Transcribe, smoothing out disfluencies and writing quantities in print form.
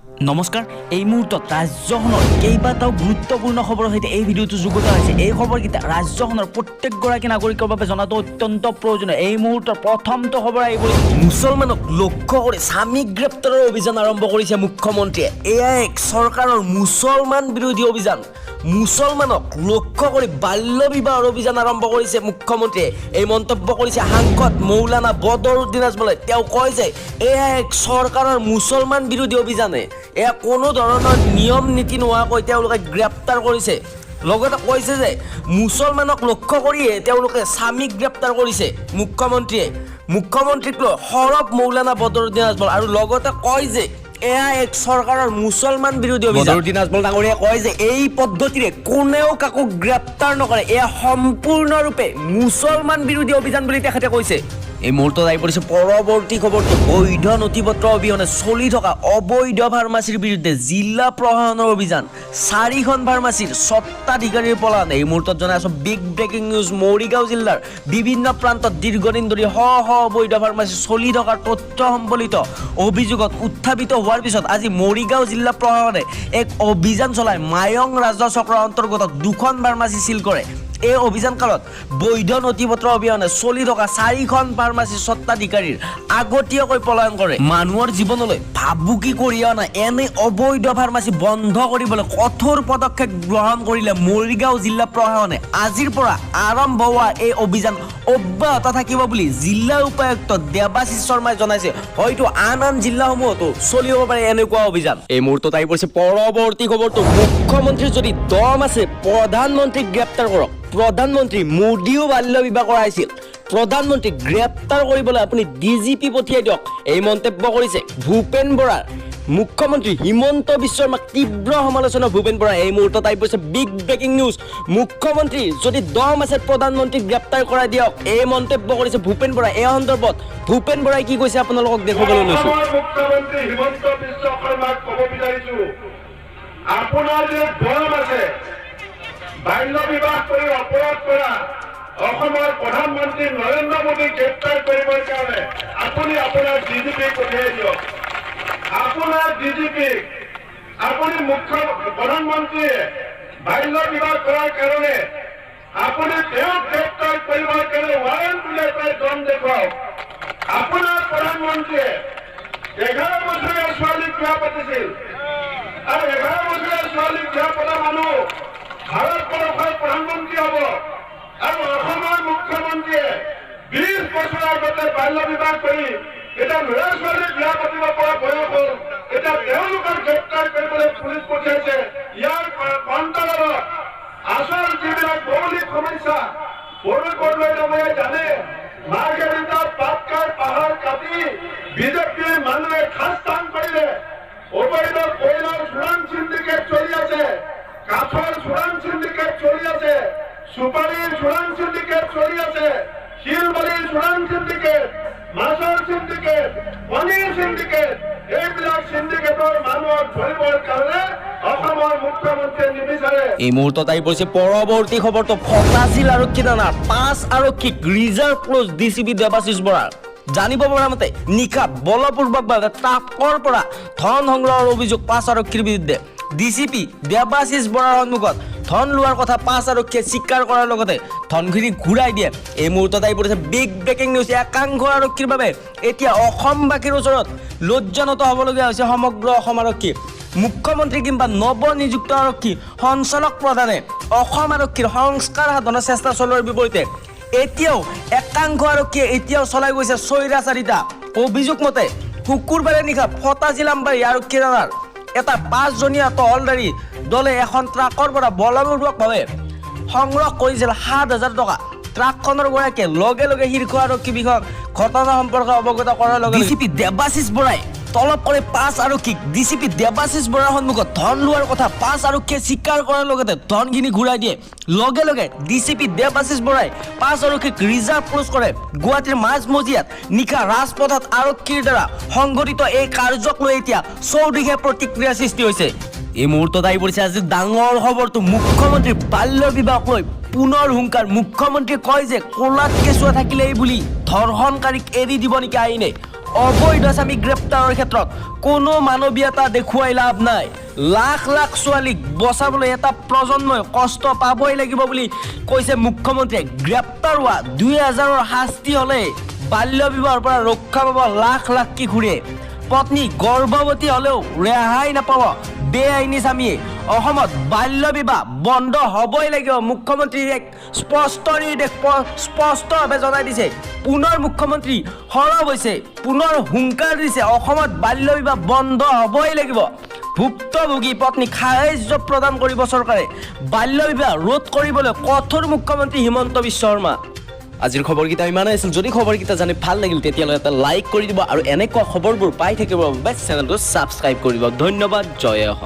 নমস্কাৰ, এই মুহূৰ্তত ৰাজ্যখনৰ কেইবাটাও গুৰুত্বপূৰ্ণ খবৰৰ সৈতে এই ভিডিঅ'টো যুগুত হৈছে। এই খবৰকেইটা ৰাজ্যখনৰ প্ৰত্যেকগৰাকী নাগৰিকৰ বাবে জনাটো অত্যন্ত প্ৰয়োজনীয়। এই মুহূৰ্তৰ প্ৰথমটো খবৰ আহি পৰিছে, মুছলমানক লক্ষ্য কৰি স্বামীক গ্ৰেপ্তাৰৰ অভিযান আৰম্ভ কৰিছে মুখ্যমন্ত্ৰীয়ে। এয়া এক চৰকাৰৰ মুছলমান বিৰোধী অভিযান। মুছলমানক লক্ষ্য কৰি বাল্য বিবাহৰ অভিযান আৰম্ভ কৰিছে মুখ্যমন্ত্ৰীয়ে। এই মন্তব্য কৰিছে সাংসদ মৌলানা বদৰুদ্দিন আজমলে। তেওঁ কয় যে এয়া এক চৰকাৰৰ মুছলমান বিৰোধী অভিযানে। এয়া কোনো ধৰণৰ নিয়ম নীতি নোহোৱাকৈ তেওঁলোকে গ্ৰেপ্তাৰ কৰিছে। লগতে কৈছে যে মুছলমানক লক্ষ্য কৰিয়ে তেওঁলোকে স্বামীক গ্ৰেপ্তাৰ কৰিছে মুখ্যমন্ত্ৰীয়ে। মুখ্যমন্ত্ৰীক লৈ সৰব মৌলানা বদৰুদ্দিন আজমল আৰু লগতে কয় যে এয়া এক চৰকাৰৰ মুছলমান বিৰোধী অভিযান। বদৰুদ্দিন আজমল ডাঙৰীয়াই কয় যে এই পদ্ধতিৰে কোনেও কাকো গ্ৰেপ্তাৰ নকৰে, এয়া সম্পূৰ্ণৰূপে মুছলমান বিৰোধী অভিযান বুলি তেখেতে কৈছে। এই মুহূৰ্তত আহি পৰিছে পৰৱৰ্তী খবৰটো। বৈধ নথি পত্ৰ অবিহনে চলি থকা অবৈধ ফাৰ্মাচীৰ বিৰুদ্ধে জিলা প্ৰশাসনৰ অভিযান, চাৰিখন ফাৰ্মাচীৰ স্বত্বাধিকাৰীৰ পলায়ন। এই মুহূৰ্তত জনাই আছো বিগ ব্ৰেকিং নিউজ। মৰিগাঁও জিলাৰ বিভিন্ন প্ৰান্তত দীৰ্ঘদিন ধৰি শ শ অবৈধ ফাৰ্মাচী চলি থকাৰ তথ্য সম্বলিত অভিযোগত উত্থাপিত হোৱাৰ পিছত আজি মৰিগাঁও জিলা প্ৰশাসনে এক অভিযান চলাই মায়ং ৰাজহ চক্ৰৰ অন্তৰ্গত দুখন ফাৰ্মাচী চিল কৰে। এই অভিযান কালত বৈধ নথি পত্ৰ অবিহনে চলি থকা চাৰিখন ফাৰ্মাচীৰ স্বত্বাধিকাৰীৰ আগতীয়াকৈ পলায়ন কৰে। মানুহৰ জীৱনলৈ ভাবুকি কঢ়িয়াই অনা এনে অবৈধ ফাৰ্মাচী বন্ধ কৰিবলৈ কঠোৰ পদক্ষেপ গ্ৰহণ কৰিলে মৰিগাঁও জিলা প্ৰশাসনে। আজিৰ পৰা আৰম্ভ হোৱা এই অভিযান অব্যাহত থাকিব বুলি জিলা উপায়ুক্ত দেৱাশীষ শৰ্মাই জনাইছে। হয়তো আন আন জিলাসমূহতো চলিব পাৰে এনেকুৱা অভিযান। এই মুহূৰ্তত আহি পৰিছে পৰৱৰ্তী খবৰটো। মুখ্যমন্ত্ৰীৰ যদি দম আছে, প্ৰধানমন্ত্ৰীক গ্ৰেপ্তাৰ কৰক। প্ৰধানমন্ত্ৰী মোদীও বাল্য বিবাহ কৰাইছিল। প্ৰধানমন্ত্ৰীক গ্ৰেপ্তাৰ কৰিবলৈ আপুনি ডিজিপি পঠিয়াই দিয়ক, এই মন্তব্য কৰিছে ভূপেন বৰাৰ। মুখ্যমন্ত্ৰী হিমন্ত বিশ্ব শৰ্মাক তীব্ৰ সমালোচনা ভূপেন বৰা। এই মুহূৰ্তত আহি পৰিছে বিগ ব্ৰেকিং নিউজ। মুখ্যমন্ত্ৰী যদি দম আছে, প্ৰধানমন্ত্ৰীক গ্ৰেপ্তাৰ কৰাই দিয়ক, এই মন্তব্য কৰিছে ভূপেন বৰাই। এই সন্দৰ্ভত ভূপেন বৰাই কি কৈছে, আপোনালোকক দেখুৱাবলৈ লৈছো। অসমৰ মুখ্যমন্ত্ৰী হিমন্ত বিশ্ব শৰ্মাক ক'ব বিচাৰিছো, আপোনাৰ যে দম আছে, বাল্য বিবাহ কৰি অপৰাধ কৰা অসমৰ প্ৰধানমন্ত্ৰী নৰেন্দ্ৰ মোদীক গ্ৰেপ্তাৰ কৰিবৰ কাৰণে আপুনি আপোনাৰ ডিজিপি পঠিয়াই দিয়ক। আপোনাৰ ডিজিপিক আপুনি মুখ্য প্ৰধানমন্ত্ৰীয়ে বাল্য বিবাহ কৰাৰ কাৰণে আপুনি তেওঁক গ্ৰেপ্তাৰ কৰিবৰ কাৰণে ৱাৰেণ্ট উলিয়াই পেলাই দম দেখুৱাওক। আপোনাৰ প্ৰধানমন্ত্ৰীয়ে 11 বছৰীয়া ছোৱালীক বিয়া পাতিছিল আৰু 11 বছৰীয়া ছোৱালীক বিয়া পতা মানুহ ভাৰতবৰ্ষৰ প্ৰধানমন্ত্ৰী হ'ব আৰু অসমৰ মুখ্যমন্ত্ৰীয়ে 20 বছৰৰ আগতে বাল্য বিবাহ কৰি এতিয়া ল'ৰা ছোৱালী বিয়া পাতিব পৰা বয়স হ'ল, এতিয়া তেওঁলোকক গ্ৰেপ্তাৰ কৰিবলৈ পুলিচ পঠিয়াইছে। ইয়াৰ অন্তৰালত আচল যিবিলাক মৌলিক সমস্যা, অৰুণ বৰদলৈ ডাঙৰীয়াই জানে, মাৰ্ঘেৰিটাত পাটকাই পাহাৰ কাটি বিজেপিৰ মানুহে খাস্তাং কৰিলে। অবৈধ কয়লাৰ চোৰাং চিণ্ডিকেট চলি আছে, কাঠৰ চোৰাং চিণ্ডিকেট চলি আছে, চুপাৰীৰ চোৰাং চিণ্ডিকেট চলি আছে, শিলবালিৰ চোৰাং চিণ্ডিকেট, মাছৰ চিণ্ডিকেট, কণীৰ চিণ্ডিকেট। এইবিলাক চিণ্ডিকেটৰ মানুহক ধৰিবৰ কাৰণে অসমৰ মুখ্যমন্ত্ৰীয়ে নিবিচাৰে। এই মুহূৰ্তত আহি পৰিছে পৰৱৰ্তী খবৰটো। ফটাশিল আৰক্ষী থানাৰ পাঁচ আৰক্ষীক ৰিজাৰ্ভ ক্লজ ডিচিপি দেৱাশীষ বৰাৰ। জানিব পৰা মতে নিশা বলপূৰ্বকভাৱে ট্ৰাকৰ পৰা ধন সংগ্ৰহৰ অভিযোগ পাঁচ আৰক্ষীৰ বিৰুদ্ধে। ডিচিপি দেৱাশীষ বৰাৰ সন্মুখত ধন লোৱাৰ কথা পাঁচ আৰক্ষীয়ে স্বীকাৰ কৰাৰ লগতে ধনখিনি ঘূৰাই দিয়ে। এই মুহূৰ্তত আহি পৰিছে বিগ ব্ৰেকিং নিউজ। একাংশ আৰক্ষীৰ বাবে এতিয়া অসমবাসীৰ ওচৰত লজ্জানত হ'বলগীয়া হৈছে সমগ্ৰ অসম আৰক্ষী। মুখ্যমন্ত্ৰী কিংবা নৱনিযুক্ত আৰক্ষী সঞ্চালক প্ৰধানে অসম আৰক্ষীৰ সংস্কাৰ সাধনৰ চেষ্টা চলোৱাৰ বিপৰীতে এতিয়াও একাংশ আৰক্ষীয়ে এতিয়াও চলাই গৈছে স্বৈৰাচাৰিতা। অভিযোগ মতে শুকুৰবাৰে নিশা ফটাশিল আমবাৰী আৰক্ষী থানাৰ এটা পাঁচজনীয়া টহলদাৰী দলে এখন ট্ৰাকৰ পৰা বলপূৰ্বকভাৱে সংগ্ৰহ কৰিছিল 7000 টকা। ট্ৰাকখনৰ গৰাকীয়ে লগে লগে শীৰ্ষ আৰক্ষী বিষয়াক ঘটনা সম্পৰ্কে অৱগত কৰাৰ লগে ডিচিপি দেৱাশীষ বৰাই তলব কৰে পাঁচ আৰক্ষীক। ডিচিপি দেৱাশীষ বৰাৰ সন্মুখত ধন লোৱাৰ কথা পাঁচ আৰক্ষীয়ে স্বীকাৰ কৰাৰ লগতে ধনখিনি ঘূৰাই দিয়ে। লগে লগে ডিচিপি দেৱাশীষ বৰাই পাঁচ আৰক্ষীক ৰিজাৰ্ভ ক্লজ কৰে। গুৱাহাটীৰ মাজমজিয়াত নিশা ৰাজপথত আৰক্ষীৰ দ্বাৰা সংঘটিত এই কাৰ্যক লৈ এতিয়া চৌদিশে প্ৰতিক্ৰিয়াৰ সৃষ্টি হৈছে। এই মুহূৰ্তত আহি পৰিছে আজি ডাঙৰ খবৰটো। মুখ্যমন্ত্ৰীৰ বাল্য বিবাহক লৈ পুনৰ হুংকাৰ। মুখ্যমন্ত্ৰীয়ে কয় যে কোলাত কেঁচুৱা থাকিলেই বুলি ধৰ্ষণকাৰীক এৰি দিব নেকি আইনে? অবৈধ স্বামী গ্ৰেপ্তাৰৰ ক্ষেত্ৰত কোনো মানৱীয়তা দেখুৱাই লাভ নাই। লাখ লাখ ছোৱালীক বচাবলৈ এটা প্ৰজন্মই কষ্ট পাবই লাগিব বুলি কৈছে মুখ্যমন্ত্ৰীয়ে। গ্ৰেপ্তাৰ হোৱা 2000ৰ শাস্তি হ'লে বাল্য বিবাহৰ পৰা ৰক্ষা পাব লাখ লাখ কিশোৰীয়ে। পত্নী গৰ্ভৱতী হ'লেও ৰেহাই নাপাব বেআইনী স্বামীয়ে। অসমত বাল্য বিবাহ বন্ধ হ'বই লাগিব, মুখ্যমন্ত্ৰীৰ এক স্পষ্ট নিৰ্দেশ স্পষ্টভাৱে জনাই দিছে। পুনৰ মুখ্যমন্ত্ৰী সৰব হৈছে, পুনৰ হুংকাৰ দিছে, অসমত বাল্য বিবাহ বন্ধ হ'বই লাগিব। ভুক্তভোগী পত্নীক সাহায্য প্ৰদান কৰিব চৰকাৰে। বাল্য বিবাহ ৰোধ কৰিবলৈ কঠোৰ মুখ্যমন্ত্ৰী হিমন্ত বিশ্ব শৰ্মা। আজিৰ খবৰকেইটা ইমানেই আছিল। যদি খবৰকেইটা জানি ভাল লাগিল, তেতিয়াহ'লে এটা লাইক কৰি দিব আৰু এনেকুৱা খবৰবোৰ পাই থাকিবৰ বাবে চেনেলটো ছাবস্ক্ৰাইব কৰিব। ধন্যবাদ। জয় অসম।